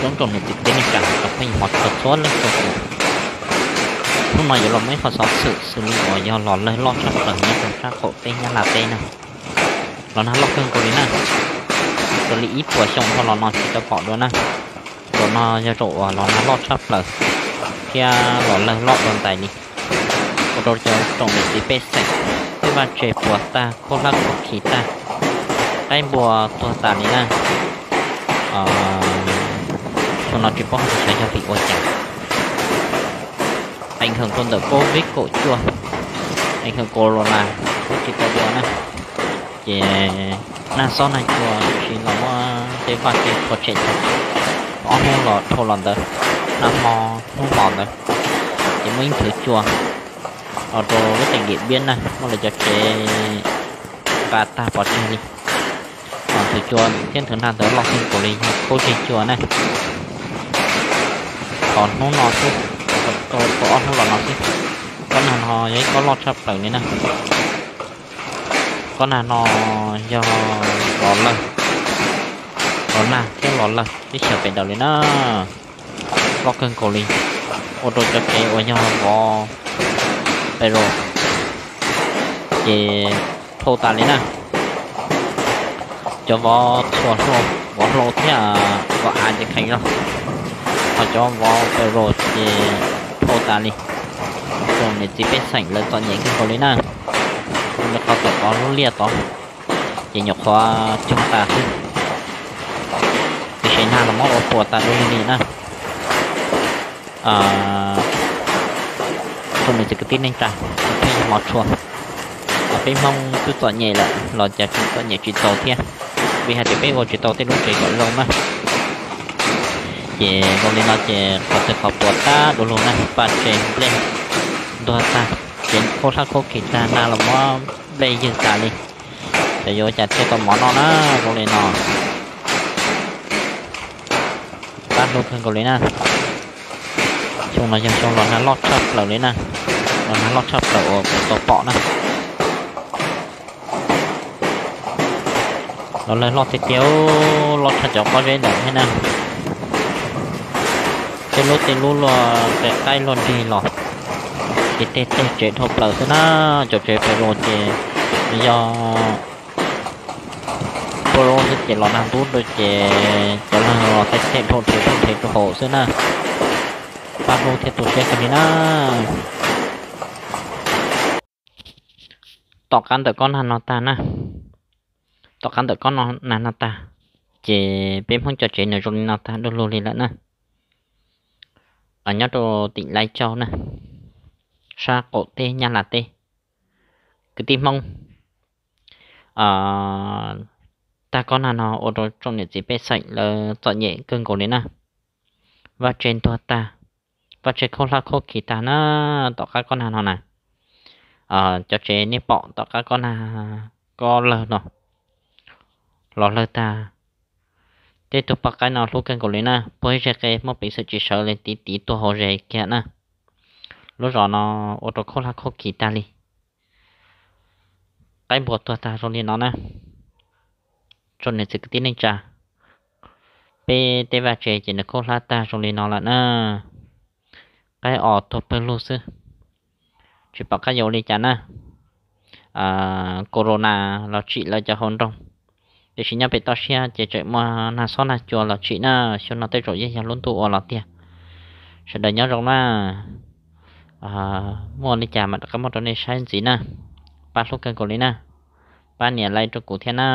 Ib tsoom niam txiv kwv tij neej tsa, tsoom phooj ywg hmov tshua txhua leej txhua tus, hnub no yuav los muaj ib qho xov xwm xws li uas yog los lawg loj tshaj plaws nyob rau sab qaum teb Nyab Laj teb na. Los nag loj kawg nkaus li na, raws li ib puas xyoo dhau los no tsis tau pom dua na. Zaum no yog zaum uas los nag loj tshaj plaws thiab los lawg loj dua ntais li. Ua rau cov tsoom niam txiv pej xeem tej vaj tse puas tag, khaub hlab khaub khi tag, qaib npua tuag tas li na. Xyoo no tsis paub hais tias xyov yog vim ua cas, ees heem rau ntawm COVID kaum cuaj, ees heem corona, tsis tau dua na. Ces nag xob nag cua tsis los muab tej vaj tse rhuav tshem tag, ob hnub los dhau los ntawd, nag hmo hnub hmo ntawd, ces muaj ib nthwv cua los rau lub teem Diam Npiab na, muab lawv cov tsev nqa tag pov tseg li. Nthwv cua thiab nthwv nag ntawd loj kawg nkaus li, yog khaub zig cua na. Qhov hnub no xwb, tau ob hnub los no xwb, kob nag no yog ib kob loj tshaj plaws li na. Kob nag no yog los lawg, los nag thiab los lawg ib xyoos pem daws li na, loj kawg nkaus li. Ua rau cov tsev uas yog vov pes rau ces dhau tas li na. Cov vov txhua hlau, vov hlau thiab vov av ces kheev zog, ho cov vov pes rau ces dhau tas li. Tsoom niam txiv pej xeem lawv txom nyem kawg nkaus li na. Ua li qhov tom qhov lub liaj tod ces nyuam qhuav cog tas xwb, tiam sis nag los muab ua puas tas dua li na. Tsoom niam txiv kwv tij neej tsa, peb hmov tshua, peb Hmoob twb txom nyem lawm los cas tseem txom nyem tsis txaus thiab, vim hais tias peb ua tsis tau tej lub tsev kom zoo na. Ces zoo li no ces qhov twg qhov puas tag dua lug na, vaj tse nplej ntuag tag, tsev khaub hlab khaub khi tag, nag los muab nplej ywg tas li. Ces yuav ua cas thiaj tau mov noj na, zoo li no. Pab hlub kawg nkaus li na. Xyoo no yog xyoo los nag loj tshaj plaws li na, los nag loj tshaj plaws uas kuv tau pom na. Los lawg loj tiag tiag, loj tshaj cov pob zeb ntawd thiab na. Tej lub tej lub luaj qe qaib luaj nrig los, ces tej teg tsev dhau plaws xwb na. Cov tsev pes rau ces yog pua rau xwb ces los nag ntub rau ces cov lawg los tej teg dhau rhe dhau rhe rau hauv xwb na. Pab hlub thiab tu siab kawg li na. Tom qab ntawm kob nag no tag na, tom qab ntawm kob nag no tag, ces peb Hmoob cov tsev nws zoo li no tag du lug li lawm na. Nyob rau tim Laib Caug na, sab qaum teb Nyab Laj teb, kwv tib Hmoob, tag kob nag no ua rau tsoom niam txiv pej xeem lawv txom nyem kawg nkaus li na. Vaj tse ntuag tag, vaj tse khaub hlab khaub khi tag na. Tom qab kob nag no na, cov tsev nej pom tom qab kob nag, kob lawg no los lawg tag. Tej tug poj qaib no hlub kawg nkaus li na, puag ib zej qe muaj peev xwm tsis sawv li, tiv tiv tuag hauv zes kiag na. Lub zos no ua rau khaub hlab khaub khi tag li, qaib npua tuag tag zoo li no na. Tsoom niam txiv kwv tij neej tsa, peb tej vaj tse ces nws khaub hlab tag zoo li no lawm na. Qaib os tuag pawg lug xwb, tsis pom qab yuav ua li cas na. Corona los tsim lawv cov hauv nroog, tiam sis nyob pem toj siab ces tseem muaj nag xob nag cua los tsim na. Xyoo no tej zaum yeej yog lub ntuj ua los tiag. Sawv daws nyob zoo na, muaj li cas mam rov qab muaj rau nej saib ntxiv na. Pab hlub kawg nkaus li na, pab nias like rau kuv thiab na.